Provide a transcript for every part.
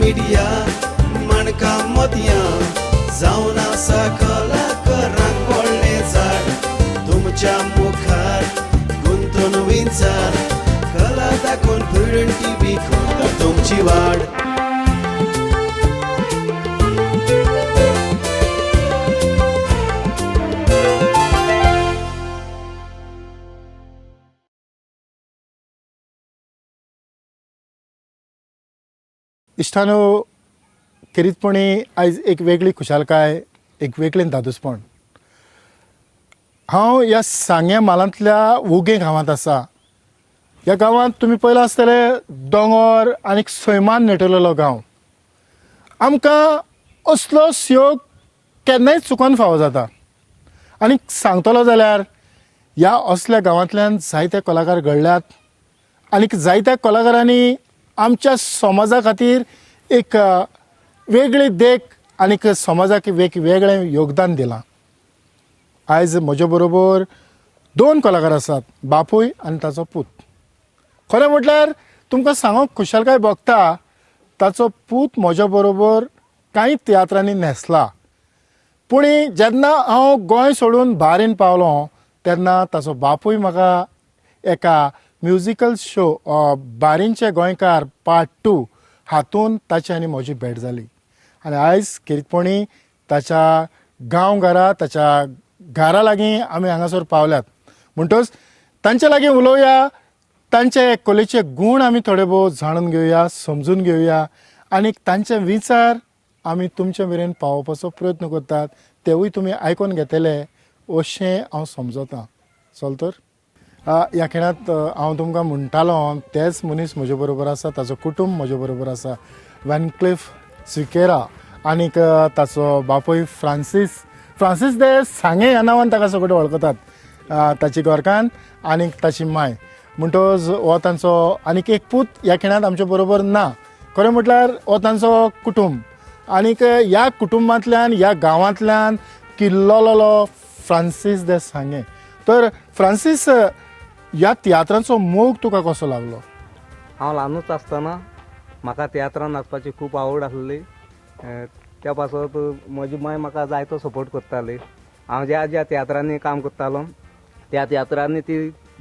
Media माणका मोतयां जावन आसा कलाकारांक व्हडलें झाड तुमच्या मुखार गुंतून विंचार कला दाखोवन प्रुडंट टीव्ही करता तुमची वाड. इश्टानो, खेरीतपणी आयज एक वेगळी खुशालकाय, एक वेगळें धादोसपण. हांव ह्या सांगें म्हालांतल्या उगें गांवांत आसा. ह्या गांवांत तुमी पळयलां आसतलें, दोंगोर आनी सैमान नटलेलो गांव. आमकां असलो योग केन्नाय चुकोन फावो जाता. आनी सांगतलो जाल्यार ह्या असल्या गांवांतल्यान जायते कलाकार घडल्यात आनी जायत्या कलाकारांनी आमच्या समाजा खातीर एक वेगळी देख आनीक समाजाक एक वेगळें योगदान दिलां. आयज म्हजे बरोबर दोन कलाकार आसात, बापूय आनी ताचो पूत. खरें म्हटल्यार तुमकां सांगूंक खुशालकाय भोगता, ताचो पूत म्हज्या बरोबर कांय तियात्रांनी न्हेसला. पूण जेन्ना हांव गोंय सोडून बारीन पावलो तेन्ना ताचो बापूय म्हाका एका म्युजिकल शो बारींचे गोंयकार पार्ट 2 हातून ताची आनी म्हजी भेट जाली. आनी आयज खेरीतपणी ताच्या गांव घरा, ताच्या घरा लागीं आमी हांगासर पावल्यात. म्हणटच तांचे लागीं उलोवया, तांचे कलेचे गूण आमी थोडे भोव जाणून घेवया, समजून घेवया आनी तांचे विचार आमी तुमचे मेरेन पावोवपाचो प्रयत्न करतात, तेवूय तुमी आयकून घेतले अशें हांव समजतां. चल तर ह्या खिणांत हांव तुमकां म्हणटालो तेच मनीस म्हजे बरोबर आसा, ताचो कुटूंब म्हजे बरोबर आसा, वॅनक्लिफ सिकेरा आनीक ताचो बापूय फ्रांसीस, फ्रांसीस दे सांगे ह्या नांवान ताका सगळे वळखतात, ताची घरकान्न आनीक ताची माय. म्हणटच हो तांचो आनीक एक पूत ह्या खिणांत आमचे बरोबर ना. खरें म्हटल्यार हो तांचो कुटूंब आनीक ह्या कुटुंबांतल्यान, ह्या गांवांतल्यान किल्लोलो फ्रांसीस दे सांगे. तर फ्रांसीस, ह्या तियात्रांचो मोग तुका कसो लागलो? हांव ल्हानूच आसतना म्हाका तियात्रान नाचपाची खूब आवड आसली. त्या पासत म्हजी माय म्हाका जायतो सपोर्ट करताली. हांव ज्या ज्या तियात्रांनी काम करतालो त्या तियात्रांनी ती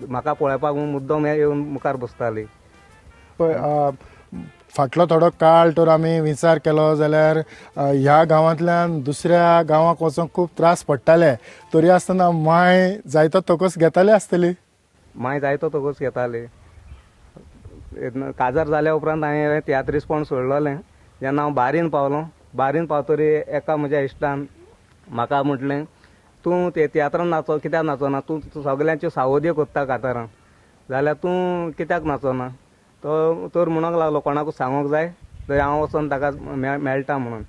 म्हाका पळोवपाक मुद्दम येवन मुखार बसताली. पळय, फाटलो थोडो काळ तर आमी विचार केलो जाल्यार ह्या गांवांतल्यान दुसऱ्या गांवाक वचोंक खूब त्रास पडटाले, तरी आसतना माय जायतो तकस घेताली आसतली. माय जायतो तकस घेताली. काजार जाल्या उपरांत हांवें तियात्रिस्पण सोडलेलें. जेन्ना हांव बारीन पावलो, बारीन पावतरी एका म्हज्या इश्टान म्हाका म्हटलें, तूं ते तियात्रान नाचो कित्याक नाचना, तूं सगल्यांच्यो सावोद्यो करता कातारां, जाल्यार तूं कित्याक नाचना? तो तर म्हणूंक लागलो कोणाकूच सांगूंक जाय थंय हांव वचोन ताका मेळटा म्हणून.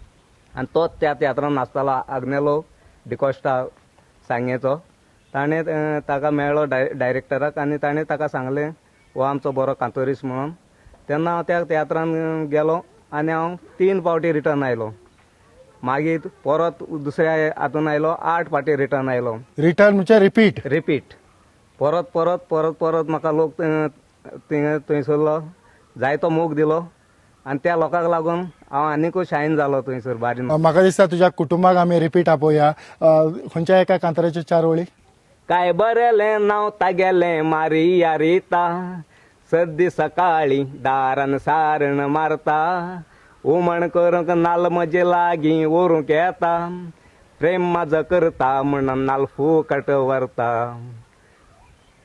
आनी तोच त्या तियात्रान नाचतालो, आग्नेलो डिकॉस्टा सांगेचो. ताणें ताका मेळ्ळो डायरेक्टराक आनी ताणें ताका सांगलें हो आमचो बरो कांतोरीस म्हणून. तेन्ना हांव त्या तियात्रान गेलो आनी हांव 3 फावटी रिटर्न आयलो. मागीर परत दुसऱ्या हातून आयलो, 8 फावटी रिटर्न आयलो. रिटर्न म्हणजे रिपीट? रिपीट, परत परत परत परत म्हाका लोक थंयसरलो जायतो मोग दिलो आनी त्या लोकांक लागून हांव आनिकूय शायन जालो थंयसर बारीन. म्हाका दिसता तुज्या कुटुंबाक आमी रिपीट आपोवया. खंयच्या एका कांताराच्यो 4 वळी? काय बरेलें नांव तागेलें मारिया रिता, सद्दी सकाळी दारान सारण मारता, उमण करूंक नाल म्हजे लागीं व्हरूंक येता, प्रेम म्हाजो करता म्हणून नाल फुकट व्हरता,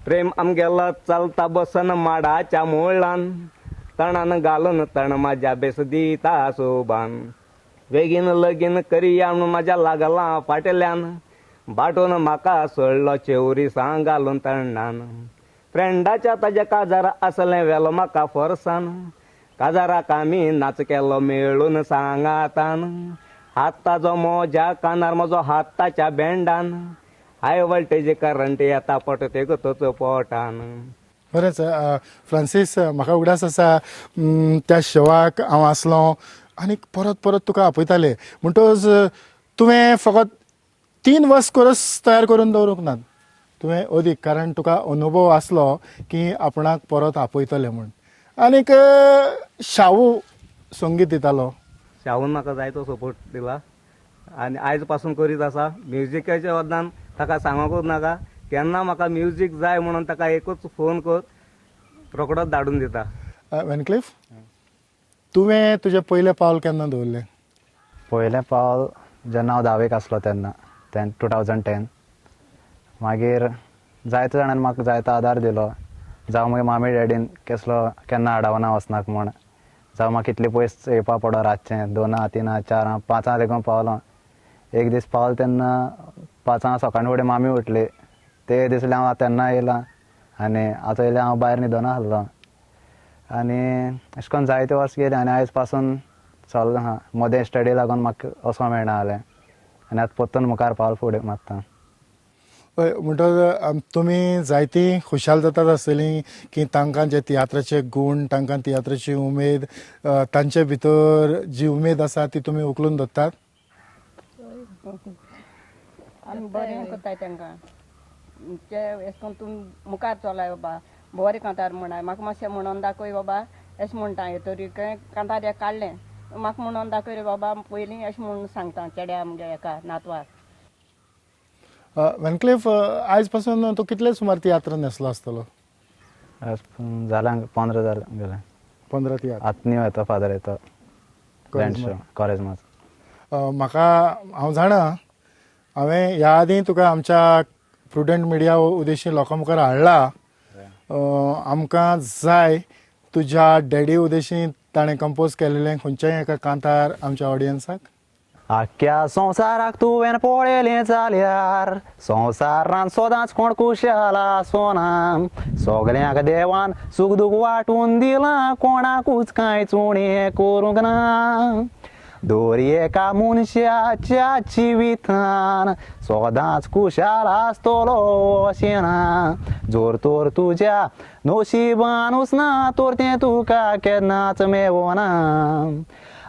प्रेम आमगेलो चलता बसन माडाच्या मुळान, तणान घालून तण म्हाज्या बेस दिता सोबान, बेगीन लगीन करया म्हणून म्हाज्या लागलां फाटल्यान, बाटून म्हाका सोडलो चेवरी सांग घालून तणान, फ्रेंडाच्या ताज्या काजार आसलें व्हेलो म्हाका फोर्सान, काजाराक आमी नाच केलो मेळून सांगातान, हात ताजो म्हज्या कानार म्हजो हात ताच्या बँडान, हाय वोल्टेज करंट येता पटते गो पोटान. बरेंच फ्रांसीस, म्हाका उगडास आसा त्या शोवाक हांव आसलो आनी परत परत तुका आपयताले. म्हणटच तुवें फकत 3 वर्स कोरस तयार करून दवरूंक नात, तुवें अदीक, कारण तुका अनुभव आसलो की आपणाक परत आपयतले म्हूण. आनीक शाहू संगीत दितालो. शाहून म्हाका जायतो सपोर्ट दिला आनी आयज पासून करीत आसा. म्युजिकाच्या वरदान ताका सांगूंकच नाका, केन्ना म्हाका म्युजीक जाय म्हणून ताका एकूच फोन कर, रोकडोच धाडून दिता. वेनक्लिफ, तुवें तुजें पयलें पावल केन्ना दवरलें? पयलें पावल जेन्ना हांव धावेक आसलो तेन्ना, 2010. मागीर जायते जाणांनी म्हाका जायतो आदार दिलो. जावं मागीर मामी डॅडीन केसलो केन्ना आडावना वचनाक म्हूण, जावं म्हाका इतले पयस येवपा पडो रातचें 2, 3, 4, 5 लेगून पावलो. एक दीस पावलो तेन्ना 5 सकाळ फुडें मामी उठली, ते दिसलें हांव तेन्ना येयलां आनी आतां येयलें हांव भायर न्हिदोना आसलो. आनी अशें करून जायते वर्स गेले आनी आयज पासून चल्लां आहा. मदें स्टडी लागून म्हाका वचोंक मेळना जालें आनी आतां परतून मुखार पावल फुडें मारता. हय, म्हणटच तुमी जायतीं खुशाल जातात आसतलीं की तांकां जे तियात्राचे गूण, तांकां तियात्राची उमेद, तांचे भितर जी उमेद आसा ती तुमी उखलून धरतात. आमी बरें करताय तांकां, ते अशें करून तुमी मुखार चलाय बाबा, बरें कांतार म्हणाय, म्हाका मातशें म्हणोन दाखय बाबा अशें म्हणटा. हे तरी कांतार एक काडलें, म्हाका म्हणोन दाखय रे बाबा पयलीं अशें म्हणून सांगता चेड्या आमगे एका नातवाक. वेनक्लिफ, आयज पासून तूं कितले सुमार तियात्र न्हेसलो आसतलो? जालें 15 जालें गेलें. 15 तियात्र. आतां न्यू येता फादर येता कॉलेज. शो कॉलेज मात. म्हाका हांव जाणा, हांवें ह्या आदीं तुका आमच्या प्रुडंट मिडिया उद्देशी लोकां मुखार हाडला. आमकां जाय तुज्या डॅडी उद्देशी ताणें कंपोज केलेलें खंयच्याय एका कांतार आमच्या ऑडियन्साक. आख्ख्या संवसाराक तुवें पळयलें जाल्यार संवसारान सदांच कोण खुशाल आसना. सगल्यांक देवान सूख दूख वांटून दिलां, कोणाकूच कांयच उणें करूंक ना. दर एका मनशाच्या जिवितान सदांच खुशाल आसतलो अशें ना. जर तर तुज्या नशिबानूच ना तर तें तुका केन्नाच मेवना.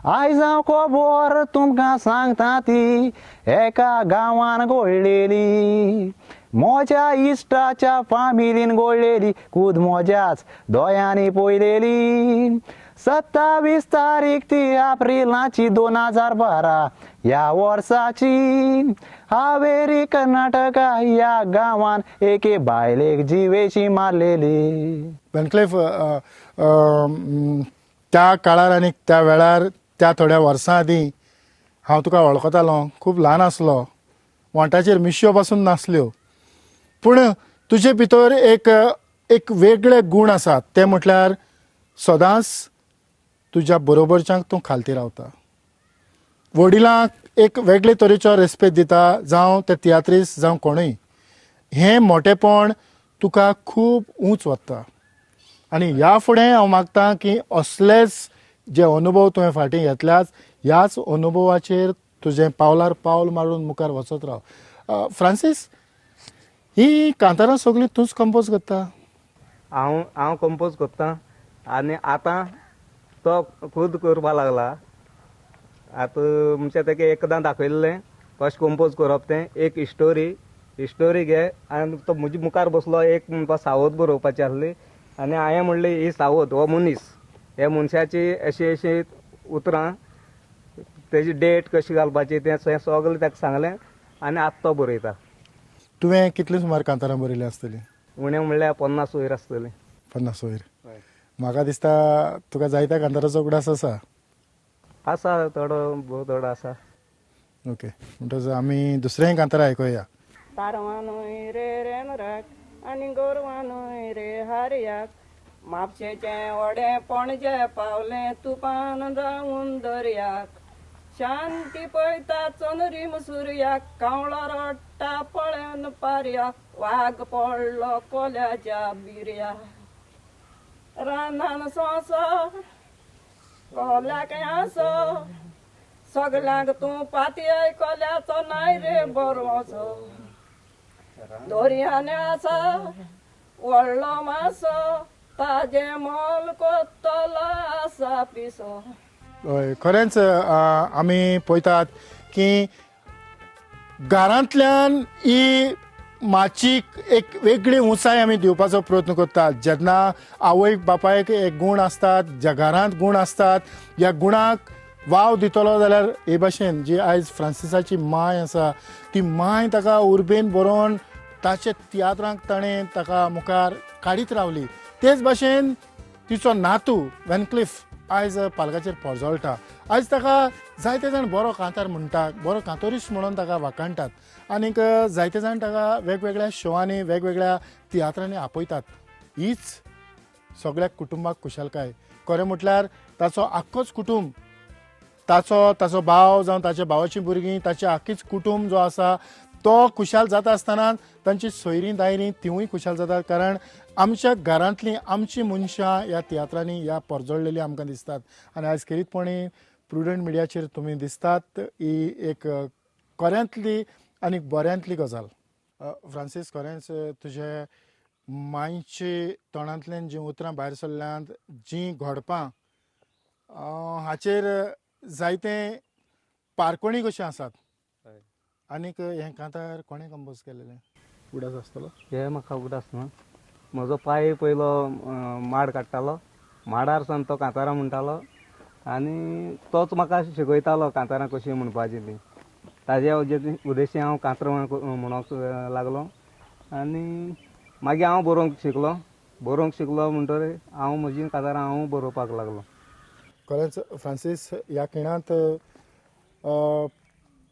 आयज हांव खबर तुमकां सांगता ती एका गांवान घडलेली, म्हज्या इश्टाच्या फामिलीन घडलेली, खूद म्हज्याच दोळ्यांनी पळयलेली. 27 तारीख ती एप्रिलाची 2012 ह्या वर्साची, हावेरी कर्नाटका ह्या गांवान एके बायलेक जिवेशी मारलेली. वेनक्लिफ, त्या काळार आनी त्या वेळार त्या थोड्या वर्सां आदीं हांव तुका वळखतालो, खूब ल्हान आसलो, वोंटाचेर मिशयो पासून नासल्यो, पूण तुजे भितर एक एक वेगळे गूण आसात, ते म्हटल्यार सदांच तुज्या बरोबरच्यांक तूं खालती रावता, वडिलांक एक वेगळे तरेचो रेस्पेद दिता, जावं ते तियात्रीस जावं कोणूय. हें मोटेपण तुका खूब ऊंच वता आनी ह्या फुडें हांव मागता की असलेच जे अनुभव तुवें फाटीं घेतल्यात ह्याच अनुभवाचेर तुजें पावलार पावल मारून मुखार वचत राव. फ्रांसीस, ही कांतारां सगळीं तूंच कंपोज करता? हांव हांव कंपोज करता आनी आतां तो खूद करपा लागला. आतां म्हणजे ताका एकदां दाखयल्लें कशें कंपोज करप तें, एक स्टोरी स्टोरी घे आनी तो म्हजे मुखार बसलो, एक म्हणपा सावद बरोवपाची आसली आनी हांवें म्हणलें ही सावद हो मनीस, हे मनशाची अशी अशी उतरां, तेजी डेट कशी घालपाची तें सगळें ताका सांगलें आनी आतां तो बरयता. तुवें कितलीं सुमार कांतारां बरयलीं आसतलीं? उणें म्हणल्यार 50 वयर आसतलीं. 50 वयर. म्हाका दिसता तुका जायत्या कांताराचो उगडास आसा. आसा, थोडो भोव थोडो आसा. ओके, म्हणटच आमी दुसरेंय कांतार आयकुया. तारवानूय रे रेनराक आनी गोरवानूय रे हारयाक, म्हापशेचें व्हडें पणजे पावलें तुफान जावन दर्याक, शांती पळयता चंद्रीम सुर्याक, कावळो रडटा पळोवन पारयाक, वाग पडलो कोल्याच्या बिरया, रानान सोंसो कोल्याक आसो, सगल्यांक तूं पातये कोल्याचो नाय रे बरोसो, दर्यान आसा व्हडलो मासो, ताजें मोल कोत्तलो आसा पिसो. हय, खरेंच आमी पळयतात की घरांतल्यान ही माचीक एक वेगळी उंचाय आमी दिवपाचो प्रयत्न करतात. जेन्ना आवयक बापायक एक गूण आसतात, ज्या घरांत गूण आसतात, ह्या गुणाक वाव दितलो जाल्यार हे भाशेन जी आयज फ्रांसिसाची मांय आसा ती मांय ताका उर्बेन बरोवन ताचे तियात्रांक ताणें ताका मुखार काडीत रावली. तेच भाशेन तिचो नातू वेनक्लिफ आयज पालकाचेर पोरजळटा. आयज ताका जायते जाण बरो कांतार म्हणटात, बरो कांतोरीस म्हणून ताका वाखाणटात आनीक जायते जाण ताका वेगवेगळ्या शोवांनी वेगवेगळ्या तियात्रांनी आपयतात. हीच सगळ्या कुटुंबाक खुशालकाय. खरें म्हटल्यार ताचो आख्खोच कुटूंब, ताचो ताचो भाव जावं ताच्या भावाचीं भुरगीं, ताचें आख्खीच कुटूंब जो आसा तो खुशाल जाता आसतना तांची सोयरीं दायरीं तिवूय खुशाल जातात, कारण आमच्या घरांतलीं आमचीं मनशां ह्या तियात्रांनी ह्या परजळलेलीं आमकां दिसतात. आनी आयज खेरीतपणी प्रुडंट मिडियाचेर तुमी दिसतात ही एक खऱ्यांतली आनी बऱ्यांतली गजाल. फ्रांसीस, खरेंच तुजे मांयचे तोंडांतल्यान जीं उतरां भायर सरल्यांत, जीं घडपां हाचेर जायते पारकोणी कश्यो आसात. आनीक हें कांतार कोणें कंपोज केलेलें उगडास आसतलो? हें म्हाका उगडास ना. म्हजो पाय पयलो माड काडटालो, माडार सावन तो कांतारां म्हणटालो आनी तोच म्हाका शिकयतालो कांतारां कशीं म्हणपाचीं तीं. ताज्या उद्देशी हांव कांतरां म्हणूंक लागलो आनी मागीर हांव बरोवंक शिकलो. बरोवंक शिकलो म्हणटकीर हांव म्हजीं कांतारां हांव बरोवपाक लागलो. खरेंच फ्रांसीस, ह्या खिणांत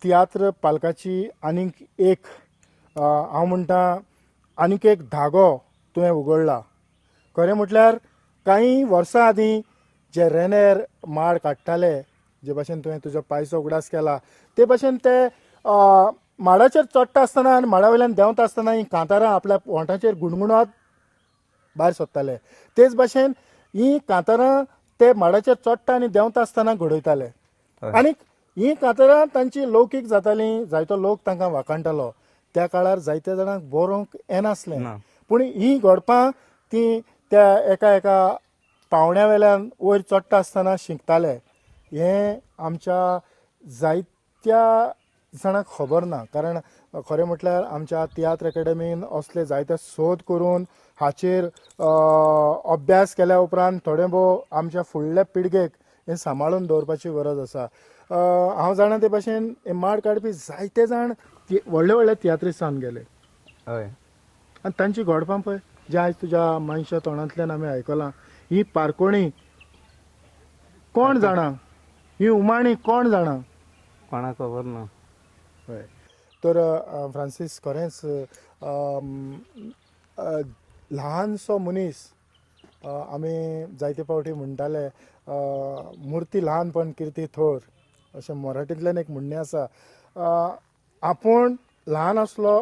तियात्र पालकाची आनीक एक हांव म्हणटा आनीक एक धागो तुवें उगडला. खरें म्हटल्यार कांय वर्सां आदीं जे रेनेर माड काडटाले, जे भाशेन तुवें तुजो पायचो उगडास केला, ते भाशेन ते माडाचेर चडटा आसतना आनी माडा वयल्यान देंवता आसतना हीं कांतारां आपल्या ओंठाचेर गुणगुणत भायर सोदताले. तेच भाशेन हीं कांतारां ते माडाचेर चडटा आनी देंवता आसतना घडयताले आनीक हीं कांतारां तांची लौकीक जातालीं. जायतो लोक तांकां वाखाणटालो. त्या काळार जायत्या जाणांक बरोवंक येनासलें, पूण हीं घडपां तीं त्या एका एका पावण्या वेल्यान वयर चडटा आसतना शिकताले. हें आमच्या जायत्या जाणांक खबर ना, कारण खरें म्हटल्यार आमच्या तियात्र एकेडमीन असले जायते सोद करून हाचेर अभ्यास केल्या उपरांत थोडे भोव आमच्या फुडल्या पिळगेक हें सांबाळून दवरपाची गरज आसा. हांव जाणा ते भाशेन हे माड काडपी जायते जाण व्हडले व्हडले तियात्रीस्त जावन गेले. हय, आनी तांची घडपां पळय जे आयज तुज्या मानशा तोंडांतल्यान आमी आयकलां, ही पारकोणी कोण जाणा, ही उमाणी कोण जाणा, कोणाक खबर ना. हय, तर फ्रांसीस खरेंच ल्हानसो मनीस, आमी जायते फावटी म्हणटाले मुर्ती ल्हान पण किर्ती थोर, अशें मराठींतल्यान एक म्हणणें आसा. आपूण ल्हान आसलो,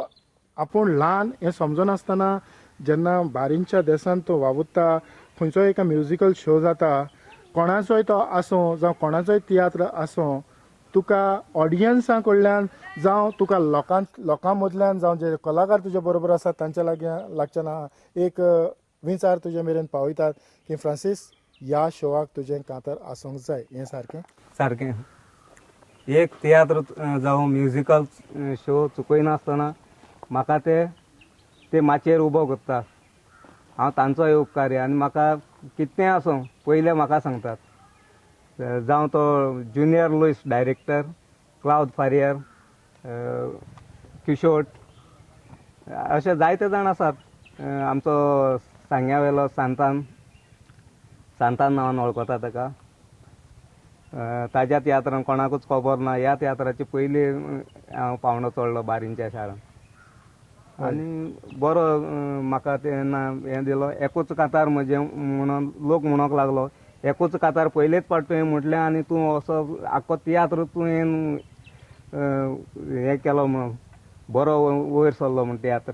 आपूण ल्हान हें समजनासतना जेन्ना बारींच्या देसांत तो वावुरता, खंयचोय एका म्युजिकल शो जाता, कोणाचोय तो आसूं जावं कोणाचोय तियात्र आसूं, तुका ऑडियन्सां कडल्यान जावं तुका लोकां मदल्यान जावं जे कलाकार तुजे बरोबर आसात तांच्या लागीं लागच्यान एक विचार तुजे मेरेन पावयतात की फ्रांसीस ह्या शोवाक तुजें कांतार आसूंक जाय. हें सारकें? सारकें. एक तियात्र जावं म्युजिकल शो चुकयनासतना म्हाका ते माचयेर उबो करता. हांव तांचोय उपकारी आनी म्हाका कितेंय आसूं पयलें म्हाका सांगतात. जावं तो Junior Luis director, Claude Farrier, Quixote, अशे जायते जाण आसात. आमचो सांग्या वेलो सांतान, सांतान नांवान वळखता ताका. ताज्या तियात्रान कोणाकूच खबर ना. ह्या तियात्राची पयली हांव पावंडो चडलो बारींच्या शारान आनी बरो म्हाका तेन्ना हें दिलो. एकूच कांतार म्हजें म्हणून लोक म्हणूंक लागलो, एकूच कांतार पयलेच फावट तुवें म्हटलें आनी तूं असो आख्खो तियात्र तुवें हें केलो म्हणून बरो वयर सरलो म्हण तियात्र.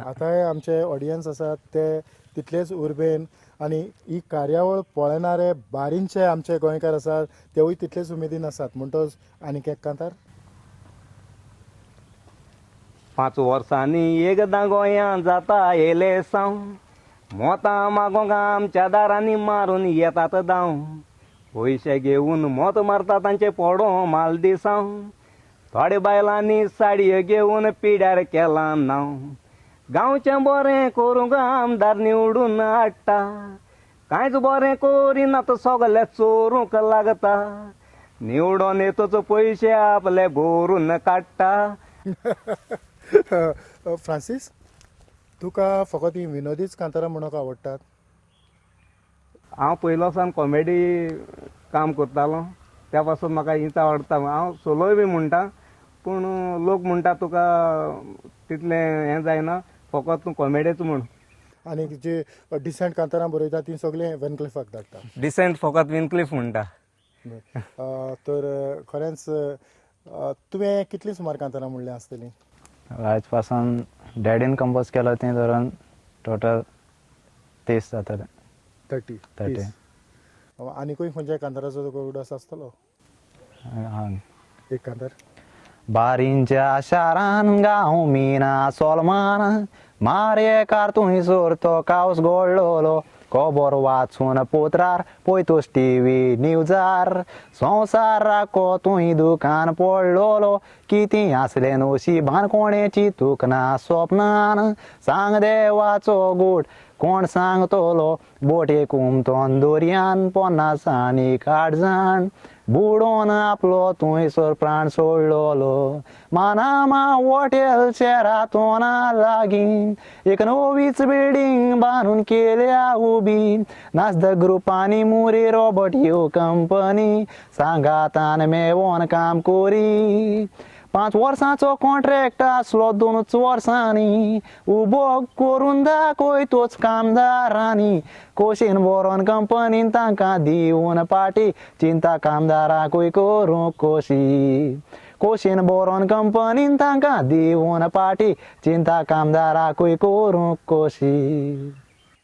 आतांय आमचे ऑडियन्स आसात ते तितलेच उर्बेन आनी ही कार्यावळ पळयणारे बारींचे आमचे गोंयकार आसात तेवूय तितलेच उमेदीन आसात. म्हणटच आनीक एक कांतार. 5 वर्सांनी एकदां गोंयां जाता एलेसांव, मोतां मागोंक आमच्या दारांनी मारून येतात धांव, पयशे घेवन मोत मारता तांचे पोडो माल दिसांव, थोडे बायलांनी साडयो घेवन पिड्यार केलां नांव, गांवचें बरें करूंक आमदार निवडून हाडटा, कांयच बरें करिना तो सगळें चोरूंक लागता, निवडोन येतोच पयशे आपले भरून काडटा. फ्रांसीस, तुका फकत ही विनोदीच कांतारां म्हणूंक आवडटात? हांव पयलो सावन कॉमेडी काम करतालो, त्या पासून म्हाका हीच आवडटा. हांव सोलोय बी म्हणटा, पूण लोक म्हणटा तुका तितलें हें जायना, फकत तूं कॉमेडीच म्हूण. आनी जी डिसंट कांतारां बरयता ती सगळीं वेनक्लिफाक धाडटा? डिसेंट फकत विनक्लिफ म्हणटा. तर खरेंच तुवें कितलीं सुमार कांतारां म्हणलीं आसतलीं? आयज पासून डॅडीन कंपोज केलो ती धरून टोटल 30 जातले. 30? 30. आनीकूय खंयच्या कांताराचो तुका उगडास आसतलो? हां. एक कांतार. बारींच्या शारान गांव मीना सोलमान मारयेकार तुंयसर तो कावस गोडलोलो खबर वाचून पोत्रार पयतोस टिवी न्यूजार संवसाराको तुंय दुकान पडलोलो कितें आसलें नशिबान कोणें चिंतूंक ना स्वप्नान सांग देवाचो गूट कोण सांगतलो बोटे उमतोन दर्यान 50 आनी 8 जाण बुडोन आपलो थंयसर प्राण सोडलोलो मानामा हॉटेल शेरातोना लागीं एक नवीच बिल्डींग बांदून केल्या उबी नासद ग्रुपांनी मुरी रॉबर्ट ह्यो कंपनी सांगातान मेवोन काम कोरी 5 वर्सांचो कॉन्ट्रॅक्ट आसलो 2 वर्सांनी उबो करून दाखय तोच कामदारांनी कोशीन बरोवन कंपनीन तांकां दिवन पाटी चिंता कामदाराकूय करूंक कोशी कोशीन बरोवन कंपनीन तांकां दिवन पाटी चिंता कामदाराकूय करूंक कोशी.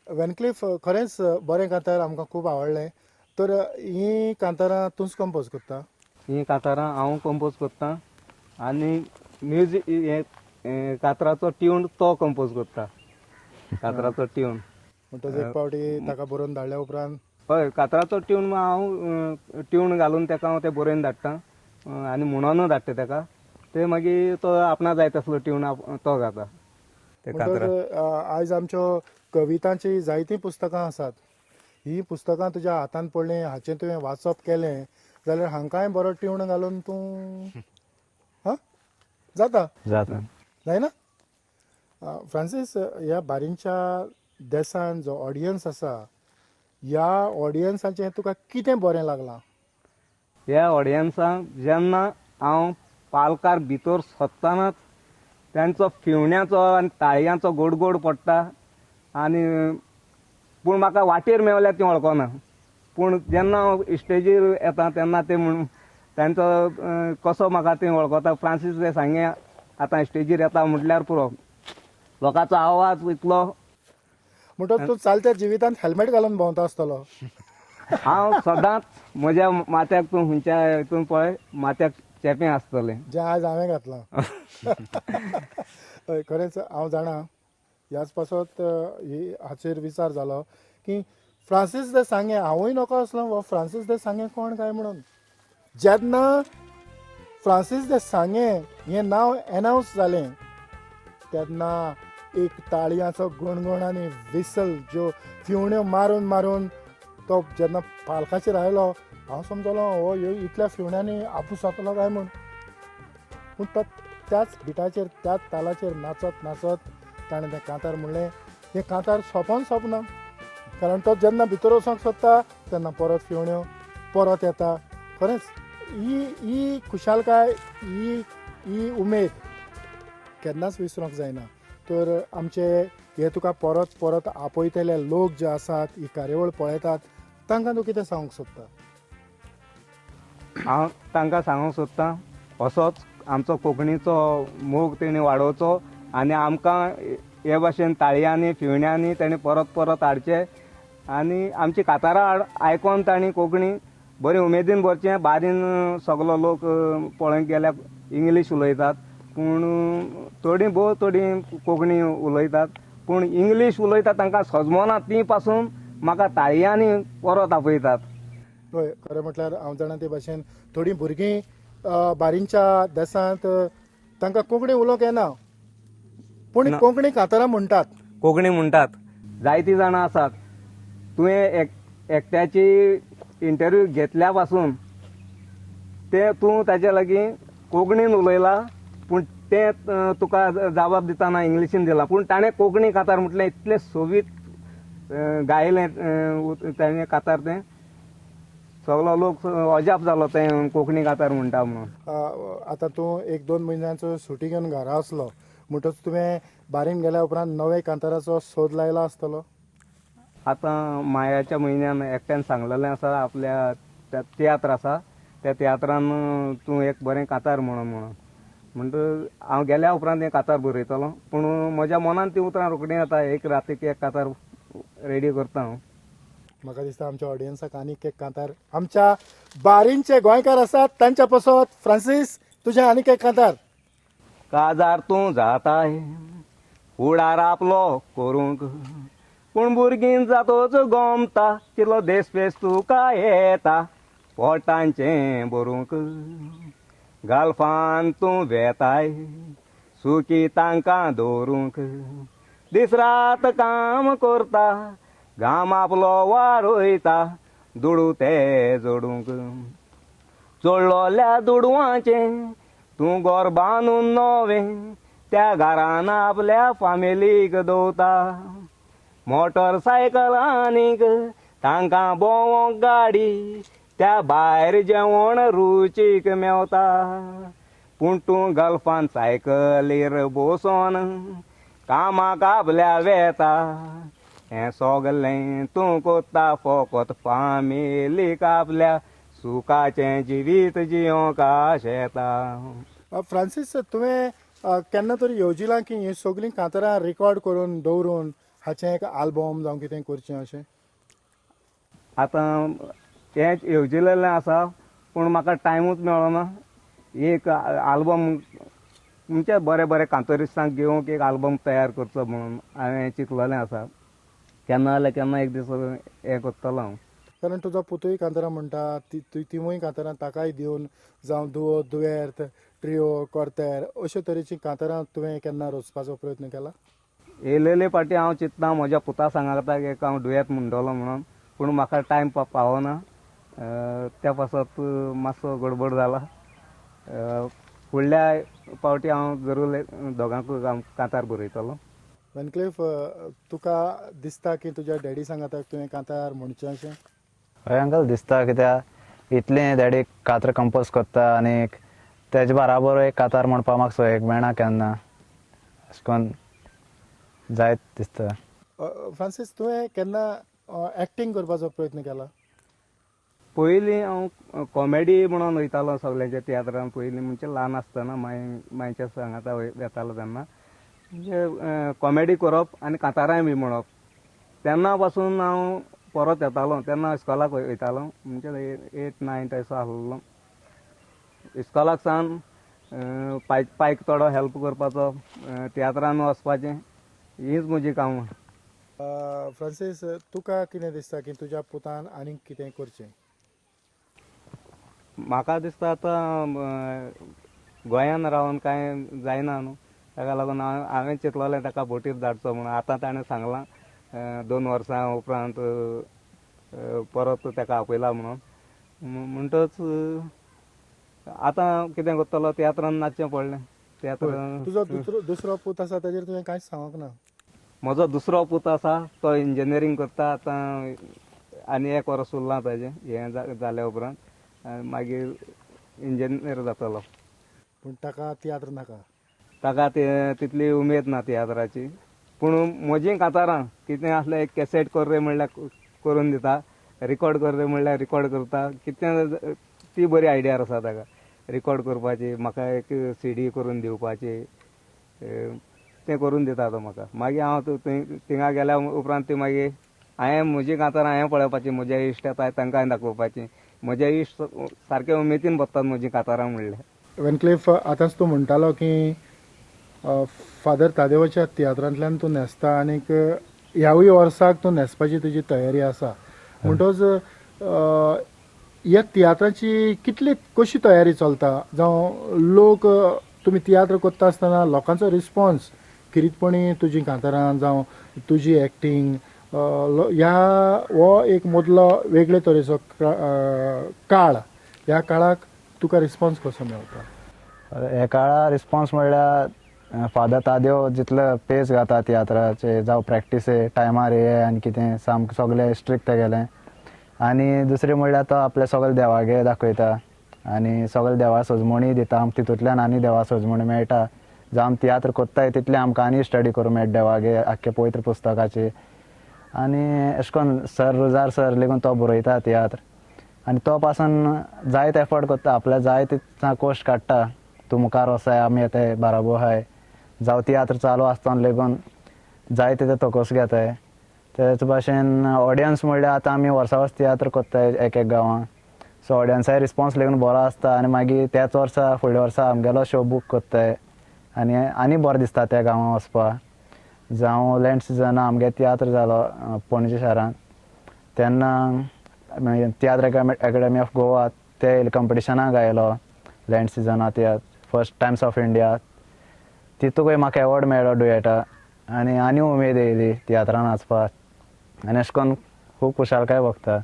वेनक्लिफ, खरेंच बरें कांतार आमकां खूब आवडलें. तर हीं कांतारां तूंच कंपोज करता? हीं कांतारां हांव कंपोज करता आनी म्युजीक हे कातराचो ट्यून तो कंपोज करता, कातराचो ट्यून. म्हणटच एक पावटी ताका बरोवन धाडल्या उपरांत? हय, कातराचो ट्यून हांव ट्यून घालून ताका हांव तें बरोवन धाडटा आनी म्हणोनूय धाडटा ताका, ते मागीर तो आपणा जाय तसलो ट्यून तो घाता ते कातरा. म्हणटच आयज आमच्यो कवितांची जायतीं पुस्तकां आसात, हीं पुस्तकां तुज्या हातान पडलीं, हाचें तुवें वाचप केलें जाल्यार हांकांय बरो ट्यून घालून तूं हां जाता. जाता. जायना? फ्रांसीस, ह्या बारींच्या देसान जो ऑडियन्स आसा, ह्या ऑडियन्साचें तुका कितें बरें लागलां? ह्या ऑडियन्सांक जेन्ना हांव पालकार भितर सरतानाच तांचो फिवण्याचो आनी ताळयांचो गोड गोड पडटा आनी पूण म्हाका वाटेर मेवल्यार ती वळखना, पूण जेन्ना हांव स्टेजीर येता तेन्ना ते म्हण तांचो कसो म्हाका ते वळखता. फ्रांसीस दे सांगे आतां स्टेजीर येता म्हटल्यार पुरो, लोकांचो आवाज इतलो. म्हणटच तूं चलत्या जिवितांत हेल्मेट घालून भोंवता आसतलो. हांव सदांच म्हज्या माथ्याक तूं खंयच्या हितून पळय माथ्याक चेपें आसतलें. जें आयज हांवें घातलां. हय, खरेंच हांव जाणा ह्याच पासत ही हाचेर विचार जालो की फ्रांसीस दे सांगे हांवूय नको आसलो हो फ्रांसीस दे सांगे कोण काय म्हणून. जेन्ना फ्रांसीस दे सांगे हें नांव एनावन्स जालें तेन्ना एक ताळयांचो गणगण आनी विसल ज्यो फिवण्यो मारून मारून तो जेन्ना पालकाचेर आयलो, हांव समजलो हो ह्यो इतल्या फिवण्यांनी आपूस जातलो काय म्हूण. पूण तो त्याच बिटाचेर त्याच तालाचेर नाचत नाचत ताणें तें कांतार म्हणलें. हें कांतार सोंपोन सोंपना, कारण तो जेन्ना भितर वचोंक सोदता तेन्ना परत फिवण्यो परत येता. खरेंच ही ही खुशालकाय, ही ही उमेद केन्नाच विसरूंक जायना. तर आमचे हे तुका परत परत आपयतले लोक जे आसात, ही कार्यावळ पळयतात, तांकां तूं कितें सांगूंक सोदता? हांव तांकां सांगूंक सोदता असोच आमचो कोंकणीचो मोग तेणी वाडोवचो आनी आमकां हे भाशेन ताळयांनी फिवण्यांनी तेणी परत परत हाडचे आनी आमची कातारां आयकोन तांणी कोंकणी बरी उमेदीन भरचें. बारीन सगलो लोक पळोवंक गेल्यार इंग्लीश उलयतात, पूण थोडीं भोव थोडीं कोंकणी उलयतात, पूण इंग्लीश उलयतात तांकां सजमना, ती पासून म्हाका ताळयांनी परत आपयतात. हय, खरें म्हटल्यार हांव जाणा ते भाशेन थोडीं भुरगीं बारींच्या देसांत तांकां कोंकणी उलोवंक येना, पूण कोंकणी कांतारां म्हणटात. कोंकणी म्हणटात. जायतीं जाणां आसात. तुवें एकट्याची इंटरव्यू घेतल्या पासून तें तूं ताच्या लागीं कोंकणीन उलयला पूण तें तुका जबाब दितना इंग्लिशीन दिला, पूण ताणें कोंकणी कातार म्हटलें इतलें सोबीत गायलें ताणें कातार, तें सगलो लोक अजाप जालो तें कोंकणी कातार म्हणटा म्हणून. आतां तूं 1-2 म्हयन्यांचो सुटी घेवन घरा आसलो म्हणटच तुवें बारीन गेल्या उपरांत नवे कांताराचो सोद लायला आसतलो. आतां मायाच्या म्हयन्यान एकट्यान सांगलेलें आसा आपल्या त्या तियात्र आसा त्या तियात्रान तूं एक बरें कातार म्हणून म्हणून म्हणटच हांव गेल्या उपरांत हें कातार बरयतलो, पूण म्हज्या मनान ती उतरां रोखडीं येता. एक रातीक एक कातार रेडी करता हांव. म्हाका दिसता आमच्या ऑडियन्साक आनीक एक कांतार आमच्या बारींचे गोंयकार आसात तांच्या पासत. फ्रांसीस, तुजें आनीक एक कांतार. काजार तूं जाताय फुडार आपलो करूंक, पूण भुरगीं जातोच गोमता तितलो देसपेस तुका येता पोटांचें भरूंक. गल्फान तूं वेताय सुखी तांकां दवरूंक, दीस रात काम करता घाम आपलो वारयता दुडू ते जोडूंक. जोडलोल्या दुडवांचें तूं गोर बांदून नवें त्या घरान आपल्या फामिलीक दवता. मोटरसायकल आनीक तांकां भोंवोंक गाडी त्या भायर जेवण रुचीक मेवता. पूण तूं गल्फान सायकलीर बसोन कामाक आपल्या वेता, हें सगलें तूं कोत्ता फकत फामिलीक आपल्या सुखाचें जिवीत जियोंक आशेता. फ्रांसीस, तुवें केन्ना तरी येवजिलां की हीं सगळीं कांतारां रिकॉर्ड करून दवरून हाचें एक आल्बम जावं कितें करचें अशें? आतां तें येवजिलेलें आसा पूण म्हाका टायमूच मेळना. एक आल्बम म्हणजे बरे बरे कांतरिस्तांक घेवंक एक आल्बम तयार करचो म्हणून हांवें चिंतलेलें आसा. केन्ना जाल्यार केन्ना एक दीस हें करतलो हांव. कारण तुजो पुतूय कांतारां म्हणटा, तिवूय कांतारां ताकाय दिवन जावं दुवो, दुवेर्त, ट्रियो, कोर्तेर अशे तरेचीं कांतारां तुवें केन्ना रचपाचो प्रयत्न केला? येयलेले फावटी हांव चिंतता म्हज्या पुता सांगाताक एक हांव डुयेत म्हणटलो म्हणून, पूण म्हाका टायम पावना त्या पासत मातसो गडबड जाला. फुडल्या फावटी हांव जरूर दोगांकूय हांव कांतार बरयतलो. वेनक्लिफ, तुका दिसता की तुज्या डॅडी सांगाताक तुवें कांतार म्हणचें अशें? हय अंकल, दिसता, कित्याक इतलें डॅडी कातर कंपोज करता आनी तेजे बराबर एक कातार म्हणपाक म्हाका सोयीक मेळना केन्ना, अशें करून जायत दिसता. फ्रांसीस, तुवें केन्ना एक्टींग करपाचो प्रयत्न केला? पयलीं हांव कॉमेडी म्हणून वयतालो सगल्यांच्या तियात्रान पयलीं, म्हणजे ल्हान आसतना मांयच्या सांगाता वेतालो तेन्ना, म्हणजे कॉमेडी करप आनी कांतारांय बी म्हणप. तेन्ना पासून हांव परत येतालो तेन्ना इस्कॉलाक वयतालो, म्हणजे 8 9 असो आसलो. इस्कॉलाक सावन पायक थोडो हेल्प करपाचो, तियात्रान वचपाचें, हीच म्हजी कामां. फ्रांसीस, तुका कितें दिसता की तुज्या पुतान आनीक कितें करचें? म्हाका दिसता आतां गोंयान रावन कांय जायना न्हू, ताका लागून हांवें चिंतलेलें ताका बोटीर धाडचो म्हणून. आतां ताणें सांगलां 2 वर्सां उपरांत परत ताका आपयला म्हणून. म्हणटच आतां कितें करतलो, तियात्रान नाचचें पडलें. तियात्रान तुजो दुसरो पूत आसा ताजेर तुवें कांयच सांगूंक ना? म्हजो दुसरो पूत आसा तो इंजिनियरींग करता आतां, आनी 1 वर्स उरलां ताजें हें जाल्या उपरांत मागीर इंजिनियर जातलो. पूण ताका तियात्र नाका? ताका तितली उमेद ना तियात्राची, पूण म्हजीं कातारां कितें आसलें एक कॅसेट कर रे म्हणल्यार करून दिता, रिकॉर्ड कर रे म्हणल्यार रिकॉर्ड करता. कितें ती बरी आयडिया आसा ताका रिकॉर्ड करपाची, म्हाका एक सीडी करून दिवपाची, तें करून दिता तो म्हाका. मागीर हांव थिंगा गेल्या उपरांत ती मागीर हांवें म्हजी कांतारां हांवें पळोवपाची, म्हजे इश्ट येता तांकां दाखोवपाची. म्हजे इश्ट सारके उमेदीन बसतात म्हजी कांतारां म्हणल्यार. वेनक्लिफ, आतांच तूं म्हणटालो की फादर तादेवाच्या तियात्रांतल्यान तूं न्हेसता आनीक ह्यावूय वर्साक तूं न्हेसपाची तुजी तयारी आसा, म्हणटच ह्या तियात्राची कितली कशी तयारी चलता, जावं लोक तुमी तियात्र करता आसतना लोकांचो रिस्पॉन्स किरीतपणी तुजी कांतारां जावं तुजी एक्टींग ह्या हो एक मदलो वेगळे तरेचो काळ, ह्या काळाक तुका रिस्पॉन्स कसो मेळटा? हे काळार रिस्पॉन्स म्हणल्यार फादर तादेव जितलो पेस घाता तियात्राचे जावं प्रॅक्टिसे टायमार हे आनी कितें सामकें सगळें स्ट्रिक्ट तेगेलें. आनी दुसरें म्हणल्यार तो आपले सगळे देवागे दाखयता आनी सगळे देवा सजमणी दिता आमकां, तितूंतल्यान आनी देवा सजमणी मेळटा. जावं आमी तियात्र कोत्ताय तितलें आमकां आनी स्टडी करूंक मेळटा देवागे आख्खे पवित्र पुस्तकाची. आनी अशें करून सर रुजार सर लेगून तो बरयता तियात्र आनी तो पासून जायत एफर्ट करता, आपल्या जाय तितलो कोश्ट काडटा, तूं मुखार वसाय आमी येताय बाराबो आहाय. जावं तियात्र चालू आसतना लेगून जाय तितले तकोस घेताय. तेच भाशेन ऑडियन्स म्हणल्यार आतां आमी वर्सा वर्स तियात्र कोत्ताय एक एक गांवांत, सो ऑडियन्साय रिस्पॉन्स लेगून बरो आसता आनी मागीर त्याच वर्सा फुडल्या वर्सा आमगेलो शो बूक कोत्ताय आनी आनी बरें दिसता त्या गांवांत वचपाक. जावं लँड सिजना आमगे तियात्र जालो पणजे शारांत, तेन्ना तियात्र एकेडमी ऑफ गोवा ते कंपिटिशनाक आयलो लँड सिजना तियात्र फर्स्ट टायम्स ऑफ इंडिया, तितूकय म्हाका एवॉर्ड मेळ्ळो डुयेटा आनी आनी उमेद येयली तियात्रान वचपाक आनी अशें करून खूब खुशालकाय भोगता.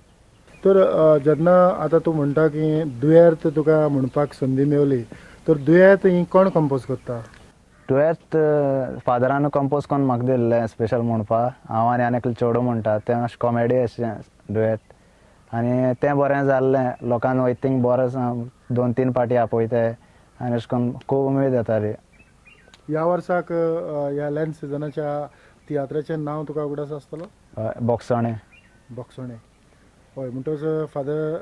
तर जेन्ना आतां तूं म्हणटा की दुयेंत तुका म्हणपाक संदी मेवली, तर दुयेंत ही कोण कंपोज करता? डुयेट फादरान कंपोज करून म्हाका दिल्लें स्पेशल म्हणपाक, हांव आनी आनी एकलें चेडूं म्हणटा, तें मातशें कॉमेडी अशें डुयेट आनी तें बरें जाल्लें, लोकांक वयता थिंग बरें 2-3 पार्टी आपयताय आनी अशें करून खूब उमेद येताली. ह्या वर्साक ह्या लँड सिजनाच्या तियात्राचें नांव तुका उगडास आसतलो? बोक्सोणें. बोक्सोणें, हय. म्हणटच फादर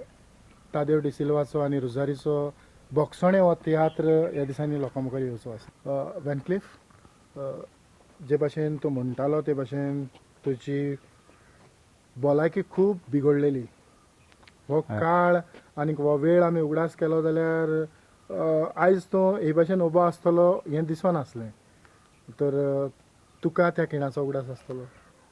तादेव डिसिल्वाचो आनी रुजारीचो बोक्सोणें हो तियात्र ह्या दिसांनी लोकां मुखार येवचो आसा. वॅनक्लिफ, जे भाशेन तूं म्हणटालो ते भाशेन तुजी भलायकी खूब बिगडलेली, हो काळ आनी हो वेळ आमी उगडास केलो जाल्यार आयज तूं हे भाशेन उबो आसतलो हें दिसनासलें, तर तुका त्या खिणाचो उगडास आसतलो?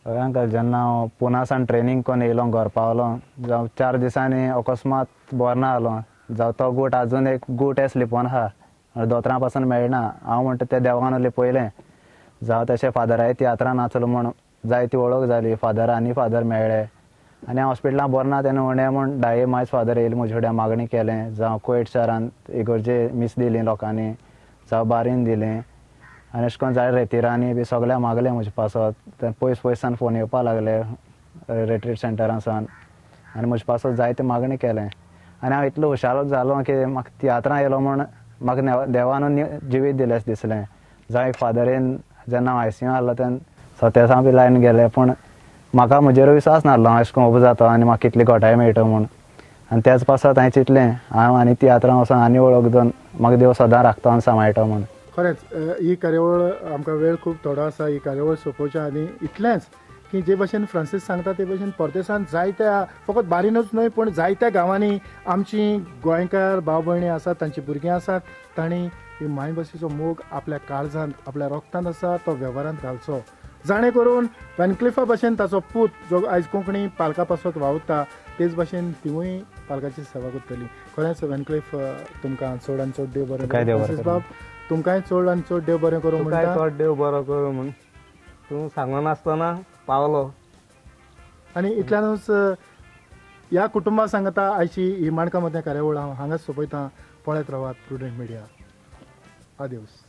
हय अंकल, जेन्ना हांव पुना सावन ट्रेनींग करून येयलो घर पावलो, जावं 4 दिसांनी अकस्मात बरो ना जालो, जावं तो गूट आजून एक गूट एस लिपोवन आहा, दोतोरां पासून मेळना. हांव म्हणटा तें देवान लिपयलें, जावं तशें फादराय तियात्रान नाचलो म्हूण जायती वळख जाली, फादर आनी फादर मेळ्ळे आनी हांव हॉस्पिटलांत बरो ना तेन्ना उणें म्हूण 10 मायज फादर येयले म्हजे फुड्यान मागणी केलें, जावं कुवेट शारांत इगर्जे मीस दिली लोकांनी, जावं बारीन दिलें आनी अशें करून जाय रेतिरांनी बी सगळ्या मागलें म्हजे पासत. पयस पयसान फोन येवपाक लागले रिट्रीट सेंटरां सावन आनी म्हजे पासत जायते मागणी केलें आनी हांव इतलो हुशार जालो की म्हाका तियात्रां येयलो म्हूण म्हाका देवान जिवीत दिलें अशें दिसलें. जावं एक फादरीन जेन्ना हांव आयसीयू आहलो तेन्ना सतेसां बी लायन गेले, पूण म्हाका म्हजेर विस्वास नासलो हांव अशें करून उबो जाता आनी म्हाका कितली घोटाय मेळटा म्हूण. आनी त्याच पासत हांवें चिंतलें हांव आनी तियात्रां वचोन आनी वळख दोन म्हाका देव सदां राखता आनी सांबाळटा म्हूण. खरेंच ही कार्यावळ आमकां वेळ खूब थोडो आसा, ही कार्यावळ सोंपोवच्या आनी इतलेंच की जे भाशेन फ्रांसीस सांगता ते भाशेन परदेसांत जायत्या, फकत बारीनूच न्हय पूण जायत्या गांवांनी आमची गोंयकार भाव भयणी आसात, तांची भुरगीं आसात, तांणी ही मायभाशेचो मोग आपल्या काळजांत आपल्या रोगतांत आसा तो वेव्हारांत घालचो, जाणे करून वॅनक्लिफा भाशेन ताचो पूत जो आयज कोंकणी पालका पासत वावुरता तेच भाशेन तिवूय पालकाची सेवा करतली. खरेंच वॅनक्लिफ तुमकां चड आनी चड देव बरें करूं. फ्रांसीस बाब तुमकांय चड आनी चड देव बरें करूं म्हणटा. चड देव बरो करूं म्हूण तूं सांगनासतना पावलो. आनी इतल्यानूच ह्या कुटुंबा सांगता आयची ही माणकां मदें कार्यावळ हांव हांगाच सोंपयता. पळयत रावात प्रुडंट मिडिया. आदेवस.